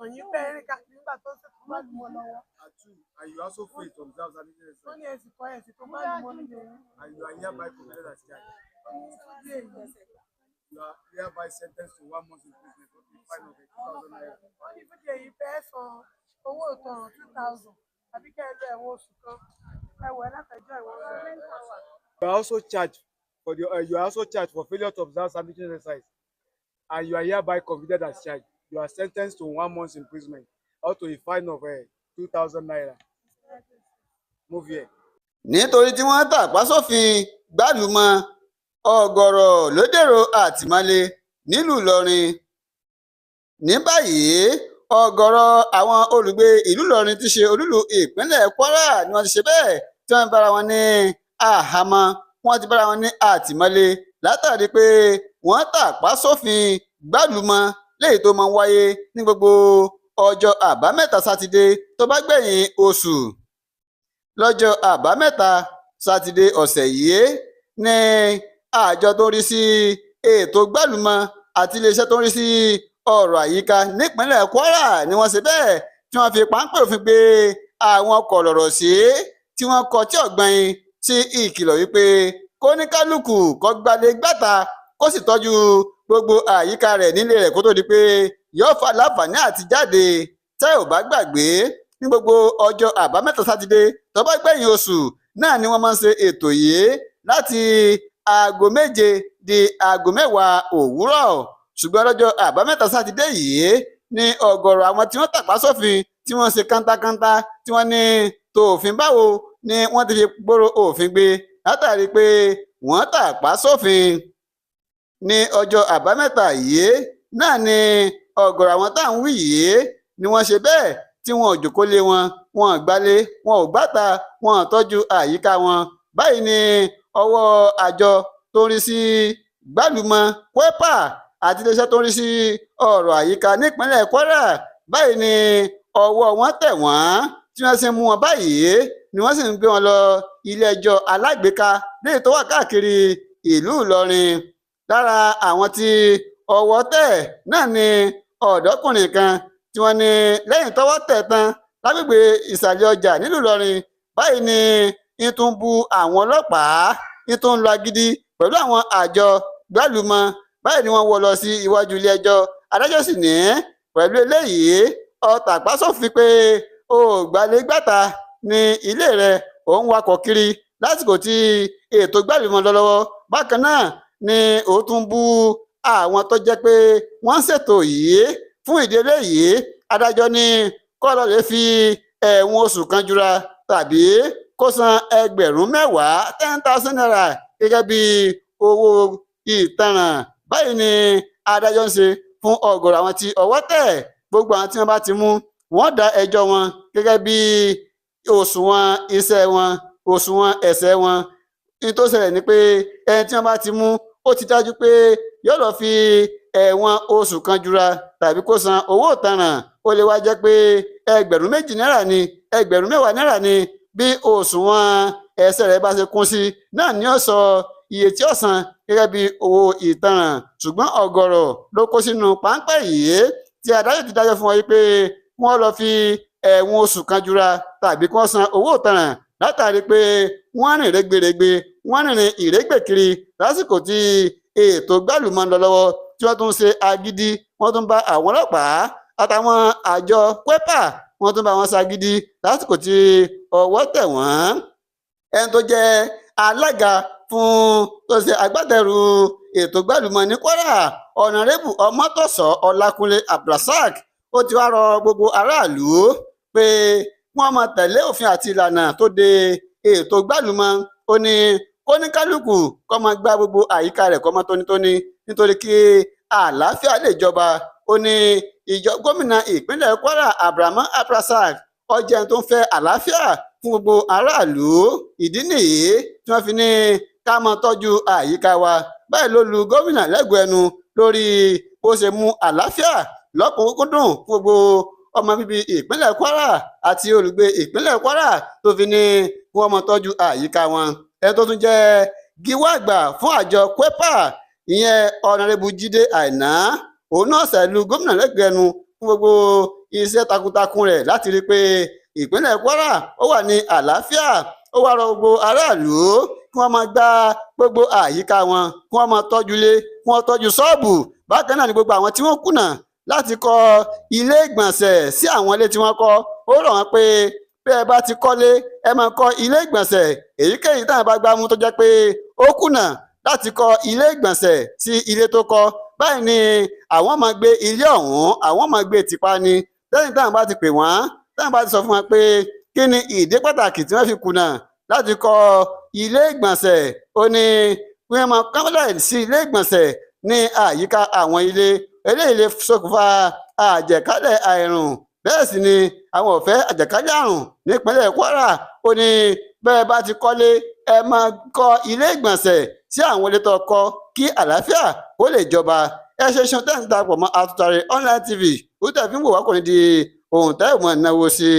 kàn yín pé ẹ̀rín káàkiri nígbà tó ń ṣètò gbálùmọ̀ lọ́wọ́. And two, and you also fail to observe sanitary Wọ́n exercise. ní ẹ̀sìn kọ́ ẹ̀sìn tó gbálùmọ̀ nílé yín. And you are hereby convicted as charged. Wọ́n ní fún díẹ̀ yìí. You are hereby sentenced to 1 month imprisonment or a fine of ₦2,000. Wọ́n ní fún díẹ̀ yìí fẹ́ san owó ìtanràn 2,000 àbí kẹ́ ẹ lọ ẹ̀wọ̀n oṣù kan. Ẹ̀wọ̀ ẹ̀ látẹjọ́ ìwọ̀n oṣù. You are also charged for failure to observe sanitary exercise, and you are hereby convicted as charged. You are sentenced to 1 month imprisonment or to a fine of ₦2,000. Move here. Nítorí tí wọ́n tàpá sófin gbálùúmọ̀, ọ̀gọ̀ọ̀rọ̀ ló dèrò àtìmọ́lé nílùú Ìlọrin. Ní báyìí, ọ̀gọ̀ọ̀rọ̀ àwọn olùgbé ìlú Ìlọrin tí í ṣe olúìlú ìpínlẹ̀ Kwara ni wọ́n ti ṣe bẹ́ẹ̀ tí wọ́n bára wọn ní àhámọ́, wọ́n ti bára wọn ní àtìmọ́lé látàrí pé wọ́n tàpá sófin gbálùúmọ̀ léyìí tó máa ń wáyé ní gbogbo ọjọ́ Àbámẹ́ta Sátidé tó bá gbẹ̀yìn oṣù. Lọ́jọ́ Àbámẹ́ta Sátidé ọ̀sẹ̀ yìí ní àjọ tó ń rí sí ètò gbálùúmọ̀ àti iléeṣẹ́ tó ń rí sí ọ̀rọ̀ àyíká nípínlẹ̀ Kwara ni wọ́n ṣe bẹ́ẹ̀ tí wọ́n fi páńpẹ́ òfin gbé àwọn kọ̀lọ̀rọ̀ sí tí wọ́n kọ tí ọ̀gbìn sí ìkìlọ̀ wípé kóníkálukú kó gbálé gbàtà, kó sì tọ́jú gbogbo àyíká rẹ̀ nílé rẹ̀ kó tó di pé yóò fa láǹfààní àti jáde. Tẹ́ ò bá gbàgbé, ní gbogbo ọjọ́ Àbámẹ́ta Sátidé tó bá gbẹ̀yìn oṣù náà ni wọ́n máa ń ṣe ètò yìí láti aago 7 di aago 10 òwúrọ̀. Ṣùgbọ́n lọ́jọ́ Àbámẹ́ta Sátidé yìí ní ọ̀gọ̀rọ̀ àwọn tí wọ́n tàpá sófin, tí wọ́n ṣe kántákántá, tí wọ́n ní tòfin báwo ni wọ́n ti fi gbòòrò òfin gbé látàrí pé wọ́n tàpá sófin. Ní ọjọ́ Àbámẹ́ta yìí náà ni ọ̀gọ̀rọ̀ àwọn tá à ń wí yìí ni wọ́n ṣe bẹ́ẹ̀ tí wọn ò jókòó lé wọn, wọn ò gbálé, wọn ò gbáta, wọn ò tọ́jú àyíká wọn. Báyìí ni ọwọ́ àjọ tó ń rí sí gbálùmọ̀ kwepa àti iléeṣẹ́ tó ń rí sí ọ̀rọ̀ àyíká nípínlẹ̀ Kwara, báyìí ni ọwọ́ wọn tẹ̀ wọ́n tí wọ́n sì ń mú wọn. Báyìí ni wọ́n sì ń gbé wọn lọ ilé-ẹjọ́ alágbèéká léyìí tó wà káàkiri ìlú Ìlọrin. Lára àwọn tí ọwọ́ tẹ̀ náà ni ọ̀dọ́kùnrin kan tí wọ́n ní lẹ́yìn tọ́wọ́ tẹ̀ tán lágbègbè Ìsàlẹ̀ Ọjà nílùú Ìlọrin, báyìí ni ń tún bu àwọn ọlọ́pàá, ń tún lọ agídí pẹ̀lú àwọn àjọ gbálùmọ̀. Báyìí ni wọ́n wọ́ lọ sí iwájú ilé-ẹjọ́. Adájọ́ sì ní pẹ̀lú eléyìí, ó tàpá sófin pé o ò gbálé-gbàtà ní ilé rẹ̀, ò ń wakọ̀ kiri lásìkò tí ètò gbálùmọ̀ lọ lọ́wọ́, bákan náà ni ó tún bú àwọn tó jẹ́ pé wọ́n ń ṣètò yìí. Fún ìdí eléyìí, adájọ́ ní kó lọ lè fi ẹ̀wọ̀n oṣù kan jura tàbí kó san 10,000, ₦10,000, gẹ́gẹ́ bí owó ìtanràn. Báyìí ni adájọ́ ń ṣe fún ọ̀gọ̀rọ̀ àwọn tí ọwọ́ tẹ̀. Gbogbo àwọn tí wọ́n bá ti mú, wọ́n dá ẹjọ́ wọn gẹ́gẹ́ bí òṣùwọ̀n iṣẹ́ wọn, òṣùwọ̀n ẹ̀ṣẹ̀ wọn. Ní tó ṣẹlẹ̀ ni pé ẹni tí wọ́n bá ti mú, ó ti dájú pé yóò lọ fi ẹ̀wọ̀n oṣù kan jura tàbí kó san owó ìtanràn. Ó lè wá jẹ́ pé 2,000 náírà ni, 10,000 náírà ni. Bí òṣùwọ̀n ẹ̀ṣẹ̀ rẹ̀ bá ṣe kún sí náà ni ó sọ iye tí ó san gẹ́gẹ́ bí owó ìtanràn. Ṣùgbọ́n ọ̀gọ̀rọ̀ ló kó sínú páńpẹ́ yìí tí adájọ́ ti dájọ́ fún wọn pé wọ́n lọ fi ẹ̀wọ̀n oṣù kan jura tàbí kí wọ́n san owó ìtanràn látàrí pé wọ́n rìn rẹ́gbẹ̀rẹ́gbẹ̀, wọ́n rìnrìn ìrẹ́gbẹ̀ kiri lásìkò tí ètò gbálùmọ̀ ń lọ lọ́wọ́, tí wọ́n tún ṣe agídí, wọ́n tún bá àwọn ọlọ́pàá àtàwọn àjọ kwepa, wọ́n tún bá wọn ṣagídí lásìkò tí ọwọ́ tẹ̀ wọ́n. Ẹni tó jẹ́ alága fún tó ṣe agbátẹrù ètò gbálùmọ̀ ní Kwara, Ọ̀nàrẹ́bù Ọmọtọ́ṣọ́ Ọlákúnlé Abdulrasaq, ó ti wá rọ gbogbo aráàlú pé wọ́n máa tẹ̀lé òfin àti ìlànà tó de ètò gbálùmọ̀. Ó ní kóníkálukú kó máa gbá gbogbo àyíká rẹ̀ kó mọ́ tónítóní nítorí kí àlàáfíà lè jọba. Ó ní ìjọ gómìnà ìpínlẹ̀ Kwara, Abdulrahman Abdulrasaq, ó jẹ́ ẹni tó ń fẹ́ àlàáfíà fún gbogbo aráàlú. Ìdí nìyí tí wọ́n fi ní ká máa tọ́jú àyíká wa. Báyìí ló lu gómìnà lẹ́gọ̀ọ́ ẹnu lórí bó ṣe mú àlàáfíà lọ́kùnkúndùn fún gbogbo ọmọ bíbí ìpínlẹ̀ Kwara àti olùgbé ìpínlẹ̀ Kwara, tó fi ní kí wọ́n máa tọ́jú àyíká wọn. Ẹni tó tún jẹ́ gíwá àgbà fún àjọ kwepa, ìyẹn Ọ̀nàrẹ́bù Jídé Àìná, òun náà ṣẹ̀lú gómìnà lẹ́gbẹ̀ẹ́ ẹnu fún gbogbo iṣẹ́ takuntakun rẹ̀ láti rí i pé ìpínlẹ̀ Kwara ó wà ní àlàáfíà. Ó wá rọ gbogbo aráàlú kí wọ́n máa gbá gbogbo àyíká wọn, kí wọ́n máa tọ́jú ilé, kí wọ́n tọ́jú ṣọ́ọ̀bù. Bákan náà ni gbogbo àwọn tí wọ́n kùnà láti kọ́ ilé ìgbọ̀nsẹ̀ sí àwọn ilé tí wọ́n kọ́, ó rọ̀ wọ́n pé bí ẹ bá ti kọ́lé, ẹ máa kọ́ ilé ìgbọ̀nsẹ̀. Èyíkéyìí táwọn bá gbámú tó jẹ́ pé ó kùnà láti kọ́ ilé ìgbọ̀nsẹ̀ sí ilé tó kọ́ báyìí ni àwọn máa gbé ilé ọ̀hún, àwọn máa gbé tìpa ni. Lẹ́yìn táwọn bá ti pè wọ́n, táwọn bá ti sọ fún wọn pé kí ni ìdí pàtàkì tí wọ́n fi kùnà láti kọ́ ilé ìgbọ̀nsẹ̀, ó ní wọ́n máa kọ́lẹ̀ sí ilé ìgbọ̀nsẹ̀ ní àyíká àwọn ilé. Eléyìí lè ṣokùnfà àjẹkálẹ̀ àìrùn, bẹ́ẹ̀ sì ni àwọn ò fẹ́ àjàkálẹ̀ àrùn nípínlẹ̀ Kwara. Ó ní bẹ́ẹ̀ bá ti kọ́lé, ẹ máa kọ́ ilé ìgbọ̀nsẹ̀ sí àwọn ilé tó kọ́ kí àlàáfíà kó lè jọba. Ẹ ṣe ṣan tẹ́ ń darapọ̀ mọ́ Àtúntàrè Online TV, ó tẹ̀ fi ń wò wá kò ní di ohun tẹ́ ò mọ̀ náwó sí.